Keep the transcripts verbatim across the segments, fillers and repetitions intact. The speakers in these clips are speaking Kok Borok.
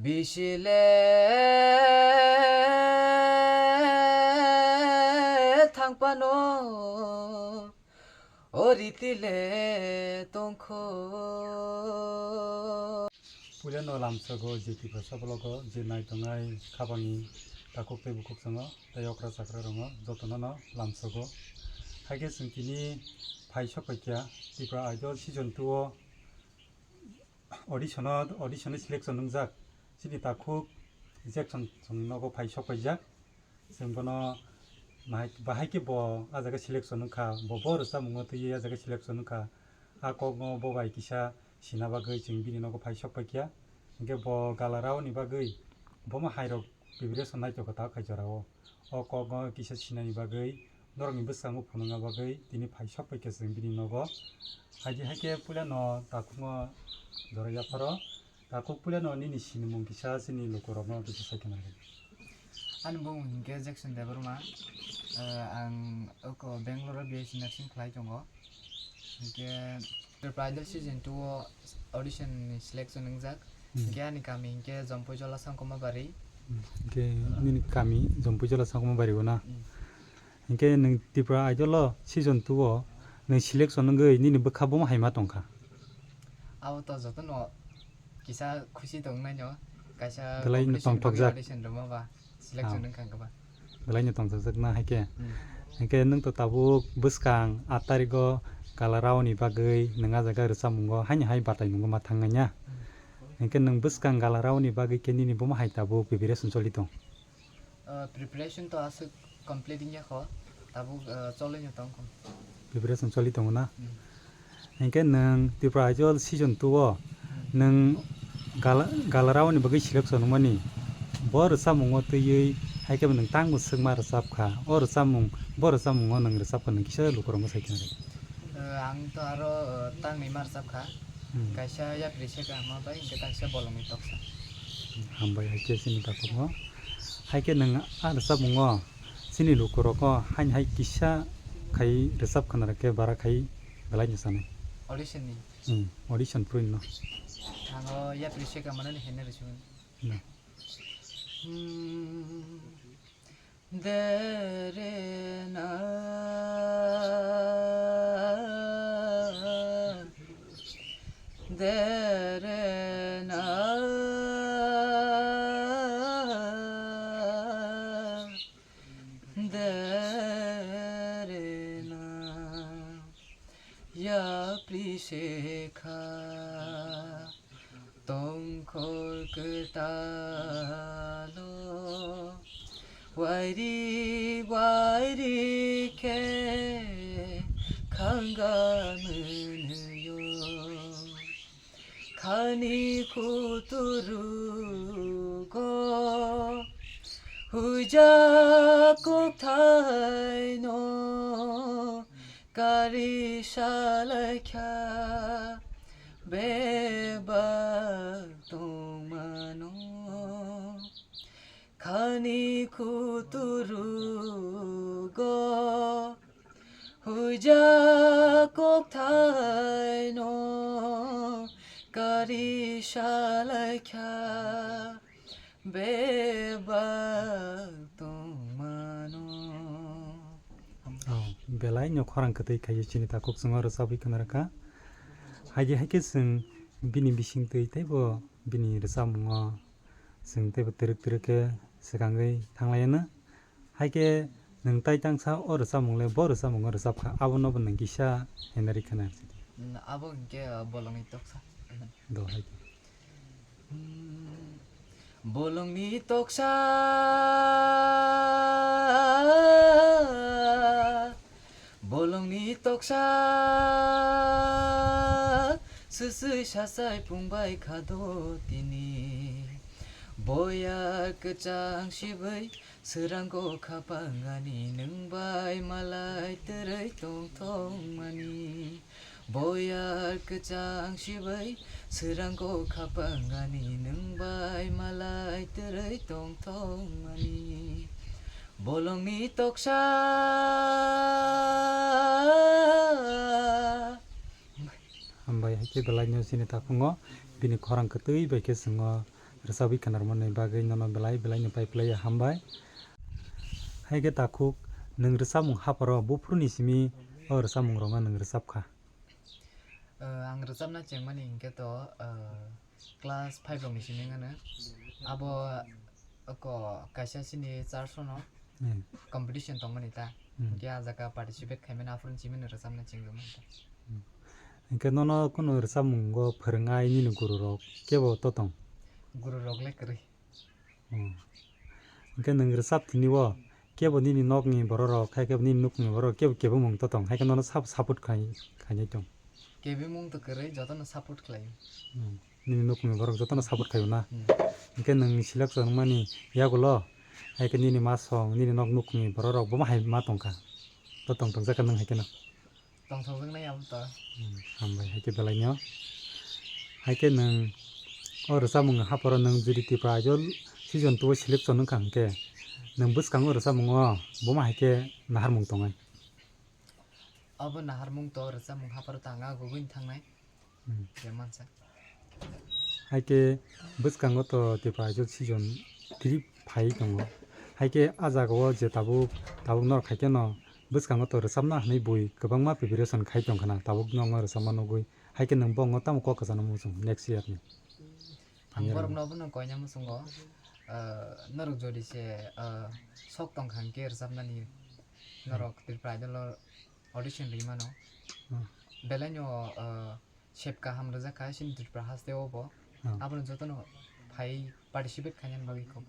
Bisi le thang phano, o riti le tongkho. Puilano lamsogo je Tiprasa blogo je nai tongnai khabangni takhuk tei bukhuk chwngno tei okra chakra rwngo jotono no lamsogo. Haikhe chwng tini phai sok paikha Tipra Idol season two o audition o, audition ni selection wngjak chini takhuk Jackson chwng nogo phai sok paijak. Chwng bono nahai-, bahai khe bo ah jaga selection wngkha, bo, bo rwchapmungo twiwi ah jaga selection wngkha. Ah kokno bo bai kisa sina bagwi chwng bini nogo phai sok paikha. Hinkhe bo Galarao ni bagwi bomo hairok preparation naitokha ta khai jorao. O kokno kisa sinani bagwi norokni bwskango phunukna bagwi tini phai sok paikha chwng bini nogo. Haidi haikhe puilano takhukno jora yapharo. Takhuk puilano nini sinimung kisa chini lukurokno kisa sai khna rw. Ani bumung hinkhe Jackson Debbarma. Eh, ang oko Bangalore o B S C nursing khlai tongo. Hinkhe Tripura Idol season two o audition ni selection wngjak. Hmm. Hinkhe ani kami hinkhe Jompuijola Sangkoma Bari. Hmm. Hinkhe nini kami Jompuijola Sangkoma Bari o na? Hmm. Hinkhe nwng Tripura Idol o season two o nwng selection wngwi nini bwkha bomo hai ma tongkha? Abo to jotono kisa khusi tongnaino, kaisa Belai no competition tongthokjak. Audition rwma ba selection Ah. Wngkha khe ba. Belai no tongthokjak na haikhe. Hmm. Hinkhe nwng to tabuk bwskang aat tarigo Galarao ni bagwi nwng ah jaga rwchapmungo haini hai batai mungo ma thangnai ya. Hmm. Hinkhe nwng bwskang Galarao ni bagwi khe nini bomo hai tabuk preparation choli tong? Ah, preparation to aswk complete wngya kho, tabuk, ah, choli no tong kho. Preparation choli tongo na? Hmm. Hinkhe nwng Tripura Idol season two o Hmm. nwng Gala-, Galarao ni bagwi selection wngmani bo rwchapmungo twiwi haikhe nwng tangbo swkma rwchapkha. O rwchapmung, bo rwchapmungo nwng rwchapkha nwng kisa lukurokno sai khna rw. Eh, ang to aro, eh, tangni ma rwchapkha. Hmm. Kaisa Yapri Seka Hama bai, hinkhe kaisa Bolongni Toksa. Hambai, haikhe chini takhukno. Haikhe nwng a rwchapmungo chini lukurokno haini hai kisa khai rwchap khna rwkhe bara khai belai no sanai. Audition ni? Hmm, audition phrwino. Ang o Yapri Seka Hama no henne rwchapmani. No. Hmm. Dere na, dere na, dere na, Yapri Seka. Tongkhor kwtalo wairi wairi khe khanga mwnwio. Khani kuturugo huja kokthaino kari salaikha bebak tongmano. Khani kuturugo huja kokthaino kari salaikha bebak tongmano. Oh, belai no khorang kwtwi khaio chini takhuk chwngno rwchabwi khna rwkha. Haidi haikhe chwng bini bisingtwi teibo bini rwchapmungo chwng teibo twrwk twrwk khe swkangwi thanglaino. Haikhe nwng tai tangsa o rwchapmung le bo rwchapmungo rwchapkha, abonobo nwng kisa henari khna rwsidi. Mm, abo hinkhe, uh, Bolongni Toksa. Do hai. Bolongni Toksa, Bolongni Toksa, swswi sachai phungbai khado tini. Boya kwchang sibwi swrango khapang ani, nwng bai malai twrwi tongthokmani. Boyar kwchang sibwi swrango khapang ani, nwng bai malai twrwi tongthokmani. Bolongni Toksa. Hambai, haikhe belai no chini takhungo bini khorang kwtwi bai khe chwngno rwchabwi khnarwmani bagwi nono belai belai no pai phlai ya hambai. Hai khe takhuk nwng rwchapmung hapharo buphuruni simi o rwchapmung rokno nwng rwchap kha? Ah, ang rwchapna chengmani hinkhe to, ah, class five rokni simi wngano. Abo ko kaisa chini church-o no Hmm. competition tongmani ta. Hmm. Hinkhe ah jaga participate khaimani aphuru chimino rwchapna chengmani ta. Hmm. Hinkhe nono kunu rwchapmungo phwrwngnai nini guru rok kebo to tong? Guru rok le kwrwi. Hmm. Hinkhe nwng rwchap tini o kebo nini nokni borok rok, hai kebo nini nukni borok rok kebo kebengmung to tong, hai khe nono sap-, support khai, khainai tong? Kebengmung to kwrwi, jotono support khlaio. Hmm. Nini nukni borok jotono support khaio na? Hmm. Hinkhe nwng selection wngmani yagulo, hai khe nini masong, nini nok nukni borok rok bomo hai ma tongkha? To tong tong jakha nwng hai kheno? Tongthokjaknai abo to. Hmm, hambai, hai khe belai no. Hai khe nwng o rwchapmung hapharo nwng jodi Tripura Idol season two o selection wngkha hinkhe, nwng bwskango rwchapmungo bomo hai khe naharmung tongnai? Abo naharmung to rwchapmung hapharo tanga gugwini thangnai. Hmm. Je mansa. Hai khe bwskango to Tripura Idol season three phai tongo. Hai khe a jagao je tabuk, tabuk norok hai kheno bwskango to rwchapna hwnwi bui kwbangma preparation khai tong khna, tabuk norokno rwchapma nugwi. Hai khe nwng bongno tamo kok kwchangno muchung next year ni? Ang Ani borokno bono koina muchungo, ah, norok jodi se, ah, sok tong kha hinkhe rwchapnani, norok Tripura Idol o audition ri mano. Hmm. Belai no, ah, sep kaham rwjak kha chini Tripura haste o bo. Hmm. Abono jotono phai participate khainani bagwi kok.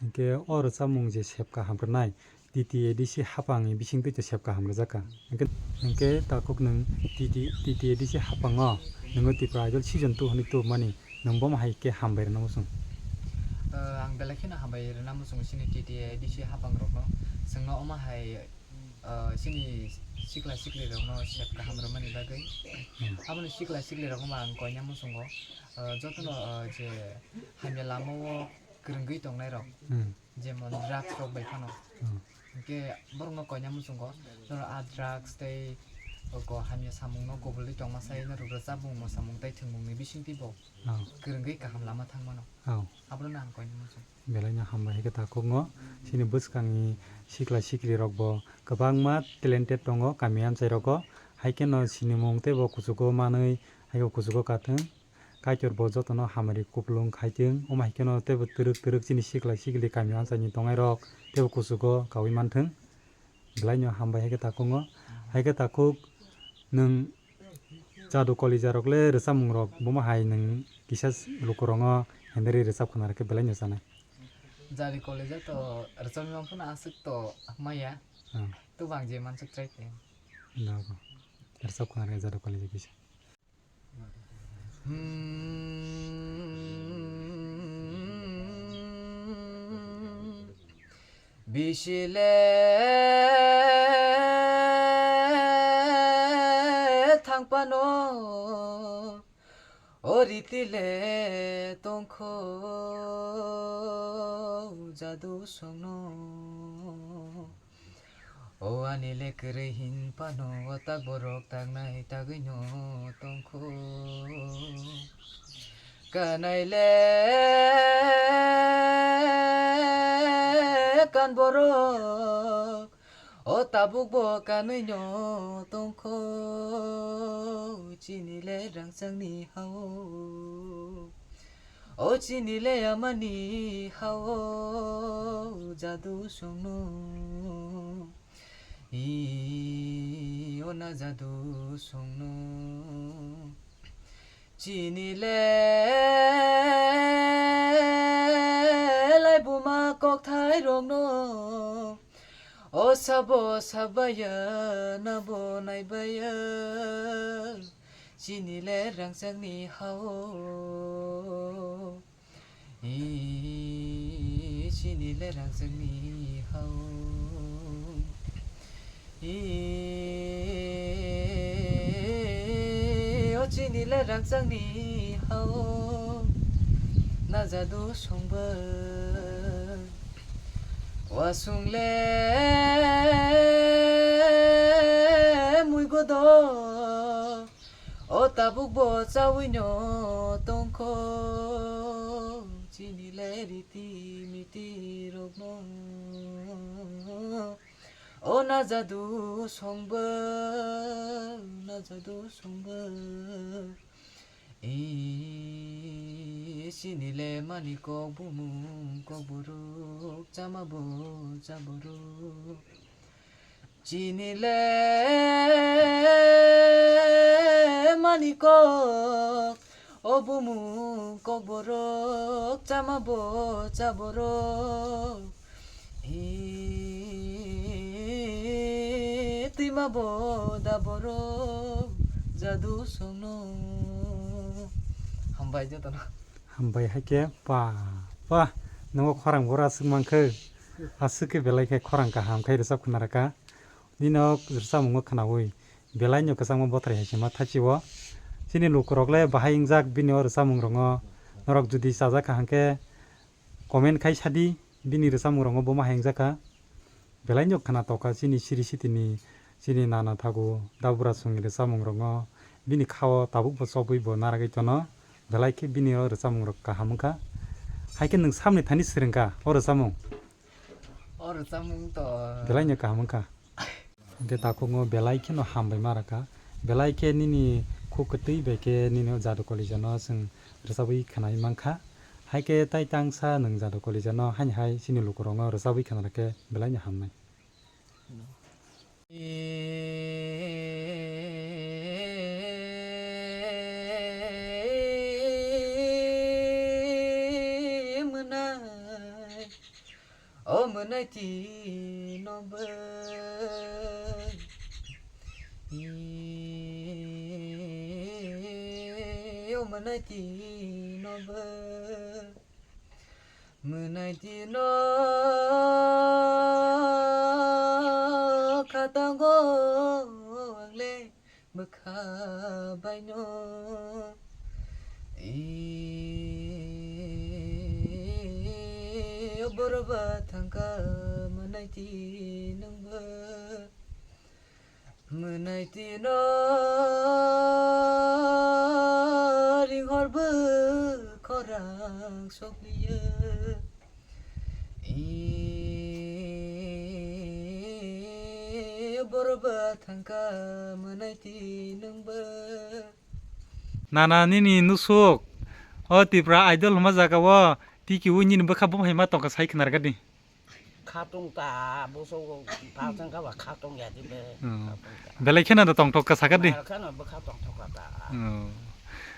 Hinkhe o rwchapmung je sep kaham rwnai T T A D C haphangni bisingtwi to sep kaham rwjak kha. Hinkhe, hinkhe takhuk nwng T T, T T A D C haphango nwng Tripura Idol season two hwnwi tubumani nwng bomo hai khe hambai rwna muchung? Ah, ang belai kheno hambai rwna muchungo chini T T A D C haphangrokno. Chwngno omo hai, ah, chini sikla siklirokno sep kaham rwmani bagwi. Hmm. Aboni sikla siklirokno ang koina muchungo, ah, jotono, ah, je hamya lamao kwrwngwi tongnairok, Hmm. jemon drugs rok bai phano. Hmm. Hinkhe borokno koina muchungo, norok a drugs tei oko hamya samungno kubulwi tongma sai norok rwchapmung, mosamung tei thwngmungni bisingtwi bo Oh. kwrwngwi kaham lama thangmano. Oh. Abono ang koina muchung. Belai no hambai hai khe takhukno. Chini bwskangni sikla siklirokbo kwbangma talented tongo kami amchairogo. Hai kheno sinimung teibo kuchugo manwi hai khe kuchugo kathwng. Kaitor bo jotono hamari kupulung khaithwng. Omo hai kheno teibo twrwk twrwk chini sikla sikli kami amchaini tongnairok teibo kuchugo kaui manthwng. Belai no hambai hai khe takhukno. Hai khe takhuk nwng Jadu Kalija rok le rwchapmung rok bomo hai nwng kisa lukurokno henderwi rwchap khna rwkhe belai no chanai. Jadu Kalija to rwchapmung phano aswk to maya. Hmm. Tubang je mansuk try khe. Nago. Rwchap khna rwkhe Jadu Kalija kisa. Hmm. Bisi le thang phano, o riti le tongkho jadu songno. O ani le kwrwi hin phano, o tak borok taknai tagwino tongkho. Kanai le kan borok, o tabuk bo kanwino tongkho, chini le rangchakni hao. O chini le amani hao jadu songno. I, o na jadu songno. Chini le laibuma kokthai rokno. O sabo sabaya, nabo naibaya. Chini le rangchakni hao. I, chini le rangchakni hao. I, o chini le rangchakni hao. Na jadu songba. Wasung le mui godo. O tabuk bo chaui no tongkho, Chini le riti miti rokno. O na jadu songbo, na jadu songbo. E, chini le mani kok bumung kok borok, chama bo cha borok. Chini le mani kok, o bumung kok borok, chama bo cha borok. E, twima bo da borok, jadu songno. Hambai jotono. Hambai hai khe pa, pa, nongo khorang bora aswk mankhe, aswk khe belai khe khorang kaham khai rwchap khna rwkha. Nini o rwchapmung o khnaui belai no kwchangma bothrai hai se ma thachi o. Chini lukurok le bahai wngjak bini o rwchapmung rok no. Norok judi chajak kha hwnkhe comment khai sadi, bini rwchapmung rok no bo ma hai wngjak kha. Belai no khna tokha chini siri sitini, chini nana thagu dabura songni rwchapmung rok no. Bini kha o tabuk bo chobwi bo naragwi tono. Belai khe bini o rwchapmung rok kaham wngkha. Hai khe nwng samni thani swrwngkha o rwchapmung. O rwchapmung to. Belai no kaham wngkha. Hwnkhe takhukno belai kheno hambai ma rwkha. Belai khe nini khuk kwtwi bai khe nini o Jadu Kalija no chwng rwchabwi khwnai mankha. Hai khe tai tangsa nwng Jadu Kalija no haini hai chini lukurok no rwchabwi khna rwkhe belai no hamnai. Mwnai. O mwnai ti no bai. O mwnai ti no bai. Mwnai ti no khatango ang le. Bwkha baino. Ee, o borok ba thangkha mwnai ti nwngbo. Mwnai ti no ringhor bw khorang sokliya. Ee, borok ba thangkha mwnai ti nwngbo. Nana nini nusuk o Tripura Idol hwnma jaga o tiki o nini bwkha bumhaima tongkha sai khna rwgadi. Khatung ta bwswk ta thangkha ba khatung ya di be. Hmm. Khatung ta. Belai kheno da tongthok kha sakadi. Belai kheno bwkha tongthok kha ta. Hmm.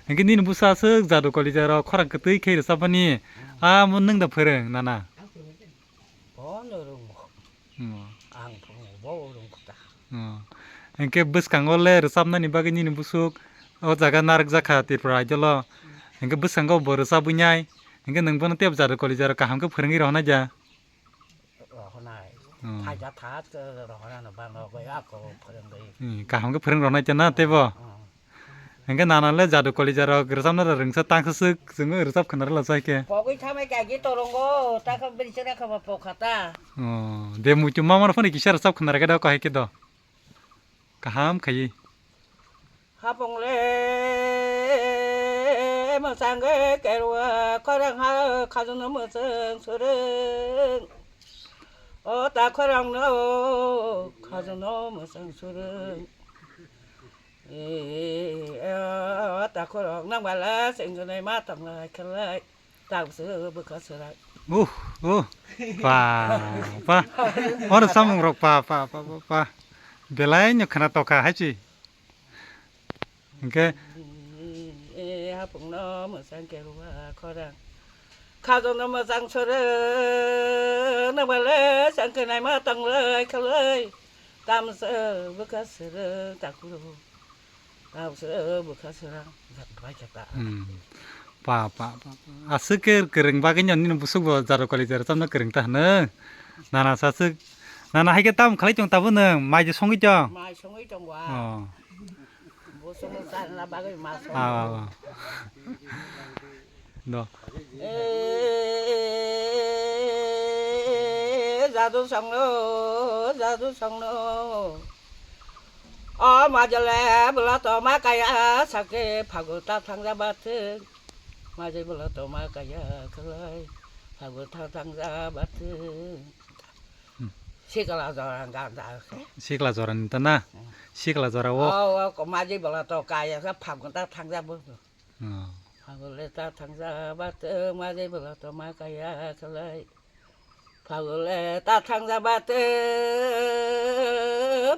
Hingke nini bwsa aswk Jadu Kalija rok khorang kwtwi khe rwchapmani. Hmm. Amo nwng da phwrwng nana. Bono rwngo. Hmm. Ang phungo bo rwngkha ta. Hmm. Hingke bwskango le rwchapnani bagwi nini bwswk o jaga narwkjakha Tripura Idol o. Hingke bwskango bo rwchabwi nai. Hingke nwng bono tei Jadu Kalija rok kaham khe phwrwngwi rohornai ja. Rohornai. Hmm. Thaija tha rohornano bangwi ako phwrwngwi. Hmm. Kaham khe phwrwng rohornai ja na tei bo. Hmm. Hingke nana le Jadu Kalija rok rwchapna rwngsa tangsa swk chwngno rwchap khna rwla chai khe. Pogwi thamai kagi torongo, ta kha bini chwra kha ba pokha ta. Oh, de muitu mamar phone kisa rwchap khna rwgada kahai khe do. Kaham khaiwi. Hapung le mwchang khe kerwa khorang ha khajano mwchang surung. O ta khorang no khajano mwchang surung. Ee, o takhorok nang bala sengjonai ma tonglai khlai. Tabukse bwkha swrang. Uh, uh. Pa, pa. Oro samung rok pa, pa, pa, pa, pa. Belai no khna tokha hai chi. Hingke. Ee, hapung no mwchang ke ruwa khorang. Khajong no mwchang swrang. Nang bala sengke nai ma tonglai khlai. Tamse bwkha swrang takhorok. Tabukse bwkha swrang, jak bai khe ta. Hmm. Pa, pa, pa, pa. Aswk khe kwrwng bagwi no nini bwswk bo Jadu Kalija rwchapna kwrwng ta hwno. Nana saswk, nana hai khe tam khlai tong tabuk nwng, mai je songwi tong. Mai songwi tong wa. Oh. Bosong sana bagwi ma song. Ah, ah, ah. Do. Ee, jadu songno, jadu songno. O majole bwla toma kaya sakhe phagu ta thangja bathwng. Majai bwla toma kaya khlai, phagu thang thang ja batwi. Hmm. Sikla jora ganda khe. Sikla jora ni ta na? Hmm. Sikla jora o. O, o, ko majai bwla to kaya khe phagu ta thang ja bo. Oh. Phagu le ta thang ja batwi, majai bwla toma kaya khlai. Phagu le ta thang ja batwi,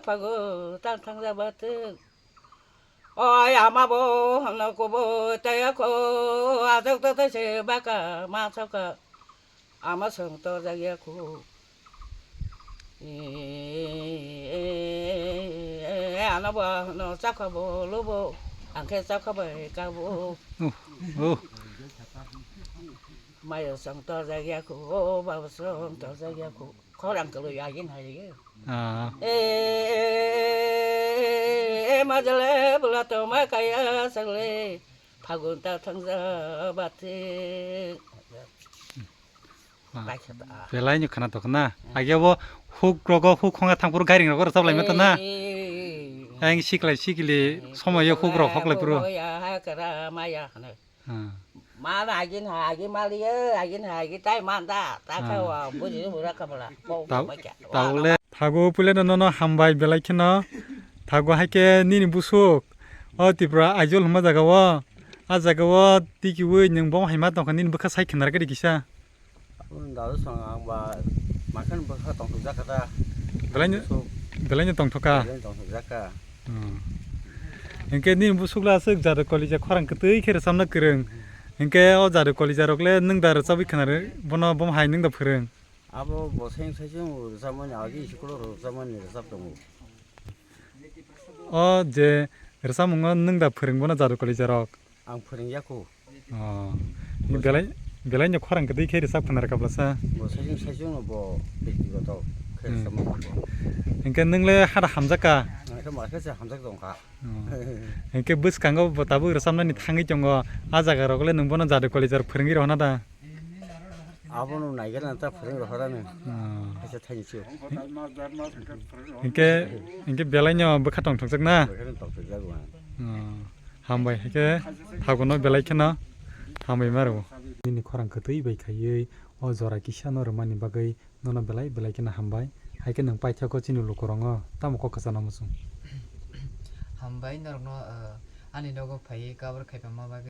phagu ta thang ja batwi. Oi ama bo hono kubo tei ko ajak to tei se baka ma saka ama song to jagya ku. E, ano bo hono saka bo lubo angke saka bo ka bo. Oh, oh. Mayo song to jagya ku, baba song to jagya ku. Khorang kalo yagin hai. Ah. E, e, e, e, majale bula to ma kaya sagle. Phagun ta thangja bate. Ah. Belai ni khana to khna. Age bo huk rogo huk khonga thangpur gairing rogo rwchap lai mata na. E, e, e. Ang siklai sikili somoyo huk rok hoklai puro. Ya ha kara maya hana. Hmm. Ma na agin ha agi mali ye, agin ha agi tai man da, ta kha wa buji bu ra ka bala. Tau, tau le. Thago pule no, no, no, hambai belai kheno. Thago hai khe nini busuk. O Tripura Aizawl hwnma jaga o. A jaga o tiki wi nwng bo hai ma tong kha nini bwkha sai khna rw kisa. Aboni dadu song ang ba makan bwkha tongthok jak kha ta. Belai no, busuk. Belai no tongthok kha. Belai tongthok jak kha. Hmm. Hinkhe nini busuk le aswk jadu kolija khorang kwtwi khe rwchapna kwrwng. Hinkhe o jadu kolija rok le nwng da rwchapwi khna rw, bono bo hai nwng da phwrwng. Abo bo seng sai se rwchapmani agi school o rwchapmani rwchap tongo. O je rwchapmungo nwng da phwrwng bono jadu kolija rok? Ang phwrwng ya kho. Oh. Belai, belai no khorang kwtwi khe rwchap khna rwkha bwlasa. Bo saichung saichung no bo bektigoto khe Hmm. rwchapma bo. Hinkhe nwng le hada hamjak kha? Ang khe ma khe se hamjak tong kha. Oh. Hinkhe bwskango bo tabuk rwchapnani thangwi tongo. A jaga rok le nwng bono jadu kolija rok phwrwngwi rohorna da? Abono naigana ta phwrwng rohorani. Oh. Kaisa thaini sio. Hinkhe, hinkhe belai no bwkha tongthokjak na? Bwkha tongthokjak ba. Oh. Hambai, hinkhe thago no belai kheno hambai ma rwo. Nini khorang kwtwi bai khaiwi o jora kisa no rwmani bagwi nono belai belai kheno hambai. Hai khe nwng paithakgo chini lukurokno tamo kok kwchana muchung? Hambai norokno, uh, ani nogo phaiwi cover khaiphaima bagwi.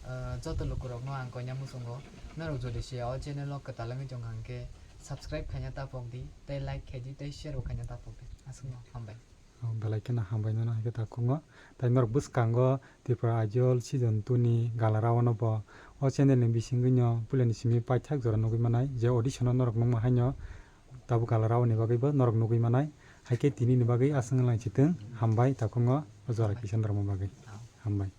Uh, joto lukurokno ang koina muchungo, norok jodi se o channel o kwtal wngwi tongkha hwnkhe subscribe khaina ta pokdi, tei like khaidi, tei share bo khaina ta pokdi. Aswkno hambai. Oh, belai kheno hambai nono hai khe takhungo. Tai norok bwskango Tripura Aizawl season two ni galarao no bo o channel ni bisingwi no puila ni simi paithak jora nugwi manai je audition o norok nukma haino tabuk galarao ni bagwi bo norok nugwi manai. Hai khe tini ni bagwi aswk wng lai chitwng hambai takhungo o jora kisa norok bagwi. Hambai.